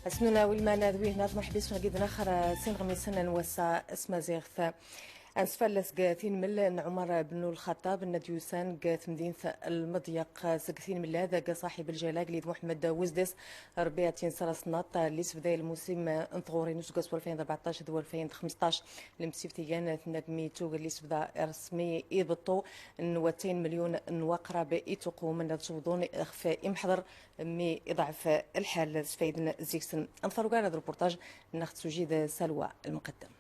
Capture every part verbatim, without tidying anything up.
Asnuna wilman d wihnat, mḥbis gid naxr sin ɣmisen n wass-a s tmaziɣt. Ansfallas g tinmel n Ɛumar ben Lxaṭṭab n ad yusan g temdint Lmedyaq seg tinmel-ad g ṣaḥib lǧala agellid Muḥemmed Wezdes, Rebbi ad t-inṣer asnaṭ, lli sbda lmusim n tɣuri n useggas walfayn d rbeɛṭac d walfayn d xmesṭac. Lemsibt igan tnagmi tug lli sbda irsmi ibeṭṭu n wattayn melyun n waqrab ituqum n ad sewḍun xf imḥḍer mi iḍɛef lḥal s fayden zik-sen. Nḍfer ugar ad reportaj n axt sujid Salwa Lmqeddem.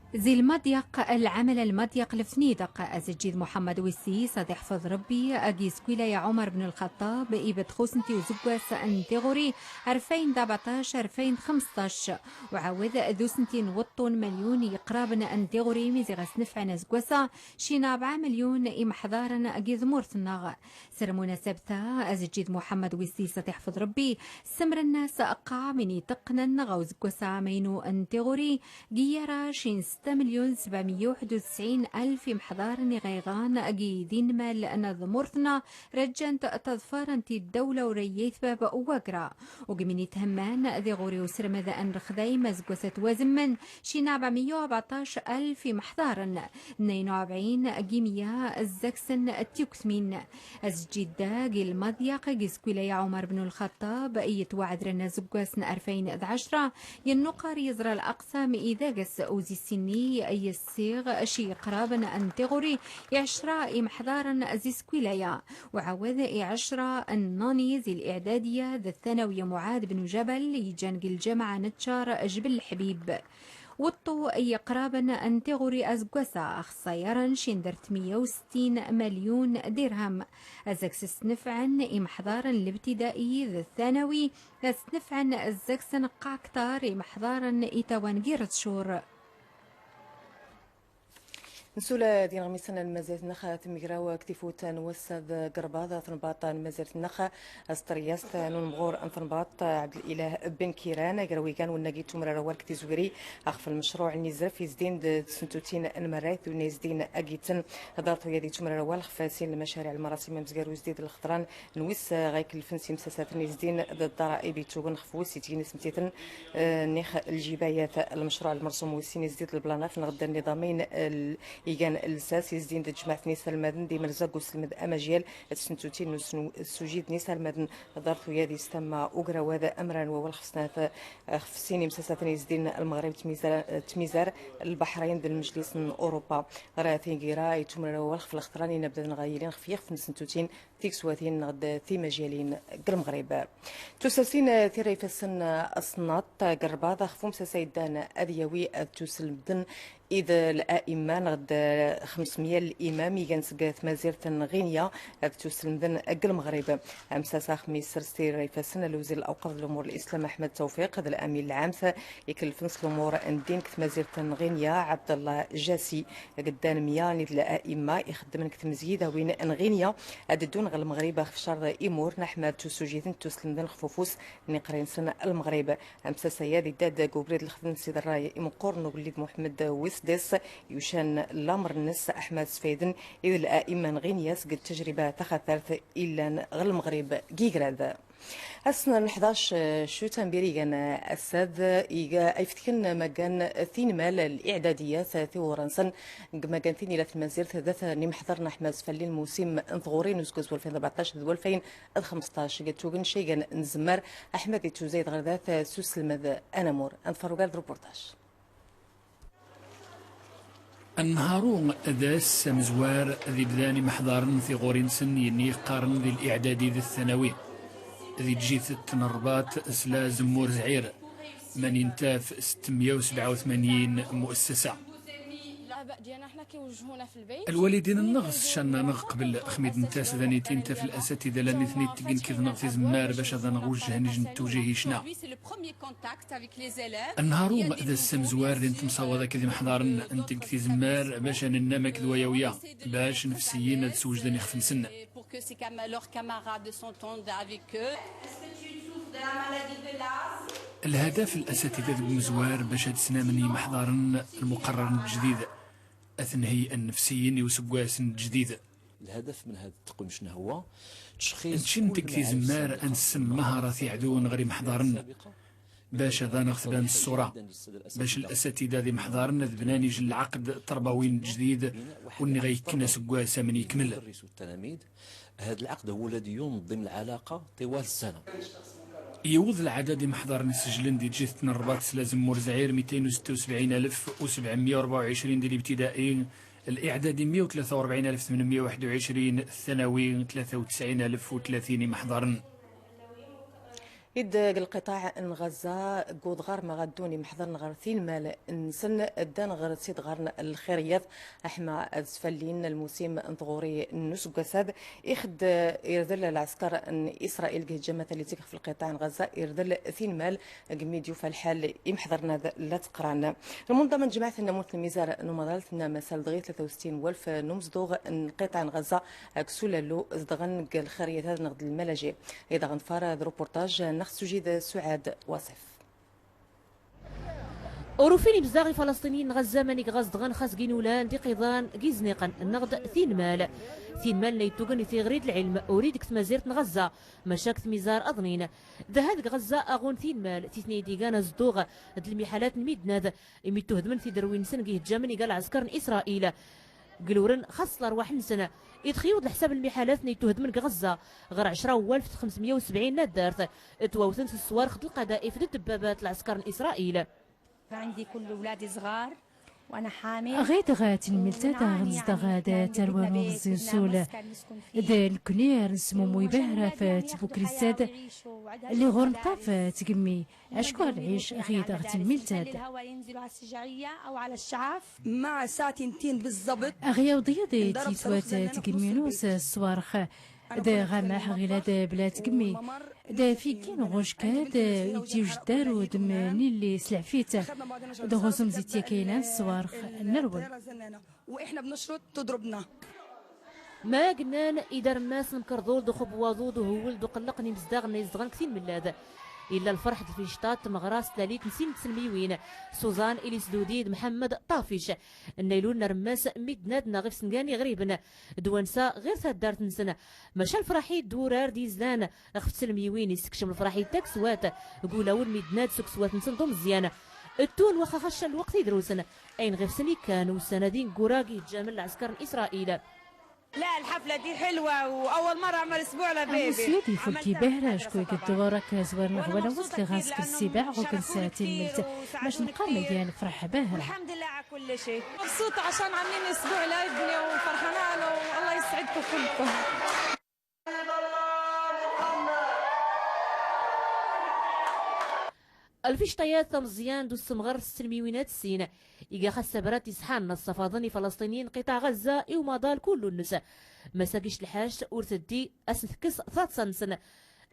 Zi Lmedyaq, lɛamla Lmedyaq Lefnideq, azeǧǧid Muḥemmed Wessis ad iḥfeḍ Rebbi, agi s wilaya Ɛumar ben Lxaṭṭab, ibedd xusnti useggas n tiɣuri alfayn d rbeɛṭac alfayn d xmesṭac, uɛawed d usnti n weṭṭun melyun iqraben n tiɣuri mi ziɣ as-nefɛen aseggas-a cina rebɛa melyun imḥḍaren agi tmurt-nneɣ. S lmunasabta, azeǧǧid Muḥemmed Wessis ad iḥfeḍ Rebbi, ssemren-as qqaɛ min iteqqnen ɣer useggas amaynu n tiɣuri, gi ara cin setta melyun sebɛemya uḥed utesɛin alf imḥḍaren iɣ iɣan agi d inmal n tmurt-nneɣ, rǧant taḍfar n tiddawla ur yayt bab wagra. U gi min ithemman tiɣuri usremd n lexdayem aseggas twazemmen, cina rebɛemya u rbeɛṭac alf imḥḍaren, tnayn u rebɛin gi mya zak-sen d tiketmin. Azeǧǧid-a gi Lmedyaq, gi s wilaya Ɛumar ben Lxaṭṭab, yetwaɛdren aseggas n alfayn d ɛecra, yennuqar yeẓra laqsam idags uzi sinni yessiɣ ci iqraben n tiɣuri i ɛecra imḥḍaren zi s wilaya, uɛawed i ɛecra nni zi liɛdadiya d tanawiya Muɛad ben Ǧabal, iǧan gi lǧamaɛ n ččar Jbel Lḥbib. Weṭṭu iqraben n tiɣuri aseggas-a, axṣayaren cin d tmya u settin melyun dirham. Azak s snefɛen imḥḍaren lebtidai d thanawi, ad snefɛen azak s nqaktar imḥḍaren itawan gi ret cur. Nsula din ɣmisen n lmazayt nneɣ tmegraw g tifut n wass-a d grebad tnbaḍt n mazayt nneɣ s tryast n unmɣur n tnbaḍt Ɛebdelilah Ben Kiran, agraw igan wennagi tumrar awal g tizwiri axf lmecruɛ n izref izdin d tsentutin n marrayt d unna izdin agiten. Ḍartu yadi tumrar awal xf sin lmacariɛ lmarasim amezgaru izdid lxeḍran n wis ɣa ikellfen s imsasaten izdin d ḍḍaraib ittugen xf wis itgin ismtiten, eh, nix ljibayat. Lmecruɛ lmersum wis sin izdid lblanat nɣ d nniḍamin, eh, igan lsas izdin d tejmaɛt n isalmaden d imelza g uselmed amajyal d tsentutin n usnu-, sujid n isalmaden. Ḍartu yadi s tamma ugrawad amran wawal xf snat, eh, xf sin imsasaten izdin lmeɣrib tmizar, tmizar lbaḥrayn d lmejlis n Urupa. Ɣer tingira itumrar wawal xf lxeḍran inabdaden ɣa yilin xf yixf n tsentutin tikswatin nɣ d timajyalin g lmeɣrib. Tusasin tirra ifassen asnaṭ g rbaḍ xf umsasay ddan ad yawi ad tuselmden id laimma nɣ d xemsmya limam igan seg tmazirt n ɣinya ad tuselmden g lmeɣrib. Amsasa xmis sers tirra ifassen alwzir lawqaf d lumur lislam Aḥmed Tawfiq d lamin lɛamt ikellfen s lumur n ddin g tmazirt n ɣinya Ɛebdallah Jasi. Gddan mya nid laimma ixeddmen g tmezgidawin n ɣinya ad ddun ɣer lmeɣrib xf ccer imur n ḥma d tusujit n tuslmden xf ufus n iqri-nsen lmeɣrib. Amsasay-ad idda-d g ubrid lxedm n sidi rray imeqqur n ugellid Muḥemmed Wesdes, yucan lamer-nnes aḥma d-sfayden id laimma n ɣinya seg ttajriba taxatart illan ɣer lmeɣrib g igrad. Ass n ḥdac, eh, ccutanbir igan, eh, ass-ad, eh, iga, ay fetken maggan tinmal liɛdadiyat, eh, tiwura-nsen g maggan tinilat n tmazirt, dat n imḥḍer n aḥmaz falli lmusim n tɣuri n useggas walfayn d rbeɛṭac d walfayn d xmesṭac. G tugen caygan n tzemmar, Aḥmed ittuzayd ɣer dat, eh, s uselmed anamur. Ad nḍfer ugar d reportage. Nnharu d ass amezwar d ibdan imeḥḍaren tiɣuri-nsen yenni qqaren di liɛdadi d tanawi. Di tjitet n Rrbaṭ s la zemmur zɛir, manintaf settemya u sebɛa u tmanyin muassasa. Lwalidin-nneɣ s canna-nneɣ qbel xmid ntas d anitin taf lasatida la nitni tteggen kid-nneɣ tizemmar bac ad aneɣ wejjhen ij n tujih icna. Nnharu d ass amezwar din temsawaḍ akked imḥḍaren n teg tizemmar bac ad nennam akked wayawya, bac nefsiyin ad swejden ixef-nsen. Lhadaf n lasatida deg umezwar bac ad snamen yimḥḍaren lmuqerrar n ǧdid, ad ten-heyyan nefsiyin i useggas n ǧdid. الهدف من هذا التقويم شنو هو؟ تشخيص نتشن كل تكتي معارف زمار سابقة أنسم مهارة في عدو غير محضرن. باش هذا نغتبان الصورة. باش الأساتذة ذي محضرن ذبنان يجي العقد التربوي الجديد، واللي غيكنا سقواسا من يكمل. المدرس والتلاميذ. هذا العقد هو الذي ينظم العلاقة طوال السنة. يوض العدد محضر نسجلن دي جيث نربط سلازم مور زعير ميتين وستة وسبعين ألف وسبعمية وأربعة وعشرين دي الابتدائي، الإعدادي مية وتلاتة وأربعين ألف وثمنمية وواحد وعشرين، الثانوي تلاتة وتسعين ألف وثلاثين محضرن. إد القطاع نغزة قود غار ما غدوني محضرن غار ثين مال نسن الدان غار سيد غارن الخيريات أحمى أزفلين الموسم انتغوري نسقساد إخد إرذل العسكر إسرائيل قه جماعة اللي تقف في القطاع غزة إرذل ثين مال قميديو فالحال إمحضرنا لا تقران. المنظمة جماعة النموذج الميزار نمضالت إن مسال دغي ثلاثة وستين والف نمزدوغ نقطع غزة كسولالو زدغن قال خرية هذا نغد الملاجئ. إذا غنفار هذا روبورتاج نخ سجيد سعاد واصف. Urufin imezdaɣ ifalesṭiniyen n Ɣazza manig ɣa zedɣen xas ginulan d iqiḍan g izniqen nɣd tinmal. Tinmal n ay ittugen i tiɣri d lɛilm urid g tmazirt n Ɣazza, maca g tmizar aḍnin. Dha deg Ɣazza aɣun tinmal titni ay d-igan azedduɣ d lmiḥalat n midnad imi ttuhdmen tiderwin-nsen g ihejjamen iga lɛesker n Isṛayil. Gluren xas s lerwaḥ-nsen. Idxi-w d leḥsab n lmiḥalat n ay ittuhdmen g Ɣazza ɣer ɛecra walef d xemsemya u sebɛin n addart twawten s ṣṣwarx d lqadaif d ddebbabat n lɛesker n Isṛayil. عندي كل ولادي صغار وأنا حامل. Ɣid ɣa tinmelt ad aɣ-nzdeɣ ad tarwa n uɣezzi usul. D nekni ar nesmumuy bahra f tbukrist ad lliɣ ur nṭaf tgemmi. Acku ar lɛic ɣid ɣ tinmelt ad. الهواء ينزل على الشجرية أو على الشعف. مع ساعتين بالضبط. Aɣ yawḍ yiḍ titwat tgemmi n us ṣṣwarx. D ɣamaḥ ɣilad bla tgemmi. D figgi n ɣuckad ittiwjeddar udem n illi s lɛfit. D ɣuzum zi tyakaynan ṣṣwarx n rwel. وإحنا بنشرط تضربنا. Ma gnan idarmas n mkerḍul d uxub waḍu d uhewwel d uqelleq n imezdaɣ n izedɣen g tinmellad. Illa lferḥ d lficṭa d tmeɣra s tlalit n sin tselmiwin, Suẓan Ilisdudi d Mḥemmed Ṭafic. Nna ilul n armas midnad neɣ ifsengan iɣriben d wansa ɣir taddart-nsen. Maca lefraḥ-id d wurar d yizlan ɣef tselmiwin issekcem lefraḥ-id takswat g ulawen midnad s ukswat-nsen d umeẓyan. Ttun waxaxa ccan lweqt idrusen ayen ɣef-sen ikkan ussan-adi n gura g ihejjamen n lɛesker n Isṛayil. لا، الحفلة دي حلوة وأول مرة أعمل أسبوع لبيبي. Amuslad ifulki bahra acku igeddu rak zwar neɣ wala wasli ɣas ksibaɛ ɣuken sa tinmelt. Mac nqam gan nefreḥ bahra. الحمد لله على كل شيء. مبسوطة عشان عاملين أسبوع لابني وفرحانة له، والله يسعدكم كلكم. Lficṭayat tameẓyan d ussemɣer s tselmiwin ad ssin. Iga xas sabrat isḥan n ṣṣafaḍen ifalesṭiniyen n qiṭaɛ Ɣazza i umaḍal kullu-nnes. Mas agict lḥac ur teddi ad sen-tekkes taḍsa-nsen.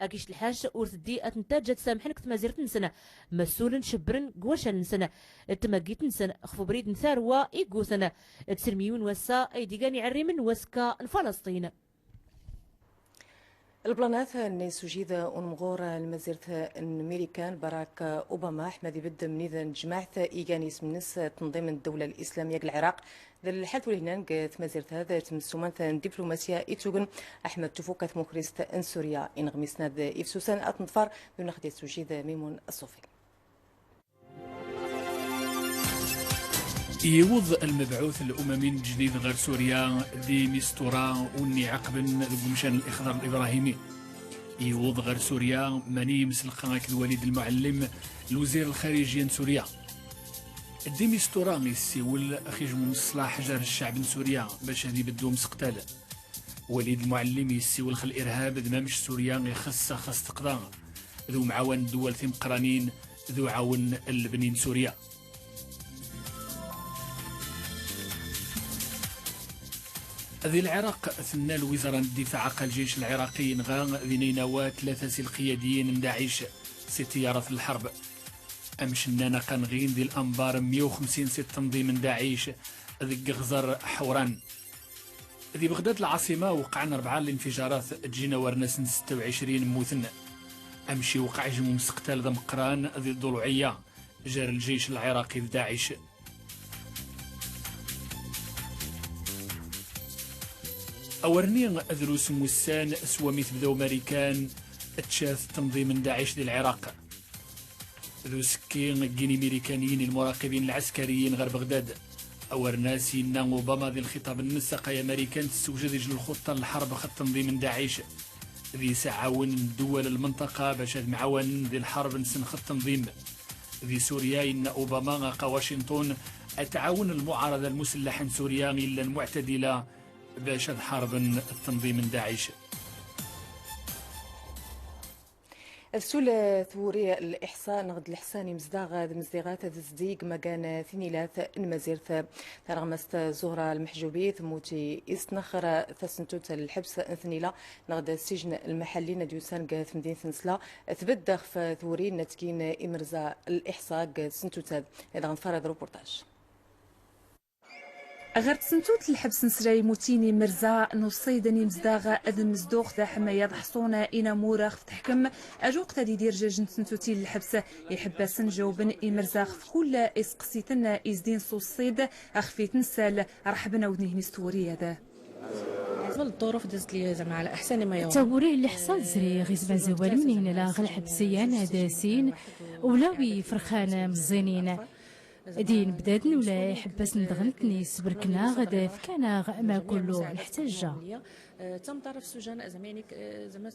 Agict lḥac ur teddi ad ten-taǧǧ ad samḥen g tmazirt-nsen. Massulen cebbren g wacal-nsen d tmaggit-nsen xef ubrid n tarwa i gguten d tselmiwin n wass-a ay d-igan iɛerrimen n waskka n Falesṭin. Lblanat n isujid unmɣur n lmazirt n Mirikan Barack Obama ḥma d ibedd mnid n tejmaɛt igan isem-nnes Tenḍim n Ddewla Lislamya g Lɛiraq. D lḥal tura hnan g tmazirt-ad tmessumant n diplumasya ittugen ḥma d tfuka tmukrist n Surya. Inɣmisen-ad ifsusan ad t-nḍfer d unxdi isujid Mimun Ṣṣufi. Iwweḍ lmebɛut n Lumam n Ǧdid ɣer Surya, d imistura unni iɛaqben deg umcan n Lixḍar Librahimi. Iwweḍ ɣer Surya mani imselqa akked Walid Lmuɛellem, lwezir lxarijiya n Surya. D imistura issiwel x ijmu n ṣṣlaḥ jar ccɛeb n Surya bac ad ibeddu umseqtal. Walid Lmuɛellem yessiwel x lirhab d mamec Surya ixeṣṣ xas teqḍa d umɛawan n ddwal timeqqranin d uɛawen n lebni n Surya. Di Lɛiraq, tenna lwizara n ddifaɛ aqal jeyc lɛiraqi yenɣa di naynawa tlata si lqiyadiyin n Daɛic si ṭṭiyarat n lḥerb. Amec nnan aqanɣin di lanbar meyya u xemsin si ttenḍim n Daɛic deg iɣẓer Ḥuran. Di Beɣdad lɛaṣima weqɛen rebɛa n linfijarat ǧǧin awarnas n setta u ɛecrin mmuten. Amec iwqeɛ ijmu umseqtal d ameqqran di Ḍuluɛiyya jar ljeyc lɛiraqi d Daɛic. Awer nni drus n wussan s wami tebda Marikan tcat tanḍim n Daɛic di Lɛiraq. D usekki n yinimirikaniyen i lmuraqibin lɛeskariyin ɣer Beɣdad. Awer nni as-yenna Obama di lxiṭab-nnes aqay Marikan tessewjed ijj n lxuṭṭa n lḥerb ɣef tanḍim n Daɛic. D isɛawen n ddwal n lmenṭaqa bac ad mɛawanen di lḥerb-nsen ɣef tanḍim. Di Surya, yenna Obama aqay Washington ad tɛawen lmuɛarada lmusellaḥa n Surya illan muɛtadila bac ad ḥarben tanḍim n Daɛic. Sul twuri n liḥsa neɣ d leḥsa n imezdaɣ d tmezdiɣat d zdig ma gan tinilat n mazirt. Tareɣmast Zuhra Lmeḥjubi temmut i s tnexxer tasentut n lḥebs n tnila neɣ d ssijn lmeḥalli n d yusan deg temdint n Sla, tbedd ɣef twuri n tgin imerza n liḥsa deg tsentut-ad. Ad ɣ-nḍfer reportage. Ɣer tsentut n lḥebs n Sla, yemmut imerza n uṣṣid n imezdaɣ d tmezduɣt d aḥemmay ad ḥṣun inamur ɣef teḥkem, aluqt ad idir jaj n tsentutin n lḥebs. Iḥebbasen jawben imerza ɣef kull iseqsiten izdin s uṣṣid ɣef i tensal. Reḥben awd-nni s twuri-ad. بالنسبة للظروف دازت لي زعما على أحسن ما يرام. Tawuri n liḥsa tezri ɣ izmaz walmnin la ɣ lḥebs yan ad sin ula wi ferxan meẓẓinin. Din bdaden ula iḥebbasen dɣen tni sberknaɣ d fkanaɣ ma kullu neḥtaǧa. تم طرف السجناء زعما يعني، آه، زعما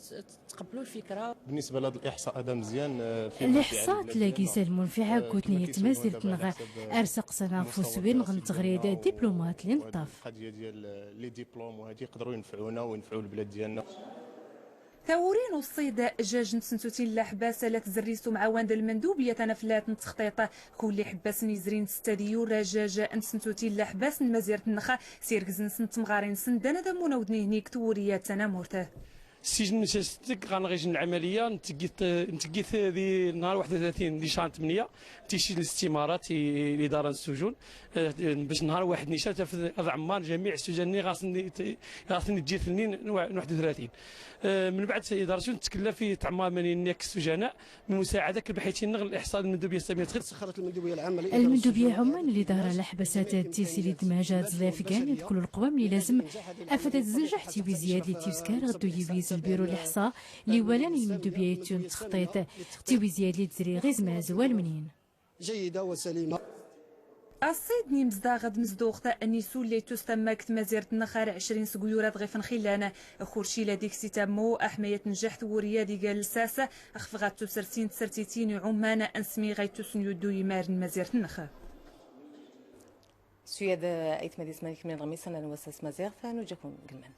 تقبلوا الفكرة. بالنسبة لهاد الإحصاء هذا مزيان، آه، في الإحصاء تلاقي سلمون في عاكوتني تمازلت نغ أرسق سنة فوسوين غنتغريد دبلومات لنطاف. القضية ديال لي ديبلوم وهذه يقدروا ينفعونا وينفعوا البلاد ديالنا. Tawuri n uṣṣid jaj n tsentutin n leḥbas la tzerri s umɛawan d lmendubiyat anaflat n textiṭ. Kull iḥebbasen izrin s tadiyu ra jaj n tsentutin n leḥbas n mazirt-nneɣ s irgz-nsen d temɣarin-nsen dan ad ammun awd-nni hnik twuri-ad tanamurt. السجن مسستك غنغيج العملية نتقيت نتقيت دي نهار واحد وثلاثين دي شهر ثمانية. تيشي الاستمارات الإدارة السجون، آه، باش نهار واحد نيشان تاف العمار جميع السجناء غاسن غاسن تجي اثنين واحد وثلاثين. آه، من بعد سيد رسول تكلف في تعمار من هناك السجناء من مساعدة كالبحيث ينغ الإحصاء المندوبية السامية تخيل. سخرت المندوبية العامة لإدارة المندوبية السجون عمان اللي ظهر على حبسات التيسي اللي دماجات ذا فكان كل القوام اللي لازم أفدت زنجح تيوي زياد اللي تيوسكار غدو يويز البيرو الإحصاء اللي ولان المندوبية يتون تخطيط تيوي زياد اللي تزري غيزماز والمنين. جيدة وسليمة. Aṣṣid n imezdaɣ d tmezduɣt n isulli tustamakt tmazirt n xar ɛecrin seg uyurad ɣef nxillan. Xurci la dik si tammu aḥmayat n jaḥ twuriya di gal lsas xef ɣa tusersin tsertitin iɛumman n smi ɣa yettusen yuddu imar n mazirt-nneɣ. Suyad aytma d isman kemmlen ɣ misan n wass-a s tmaziɣt, nuǧa-ken gelman.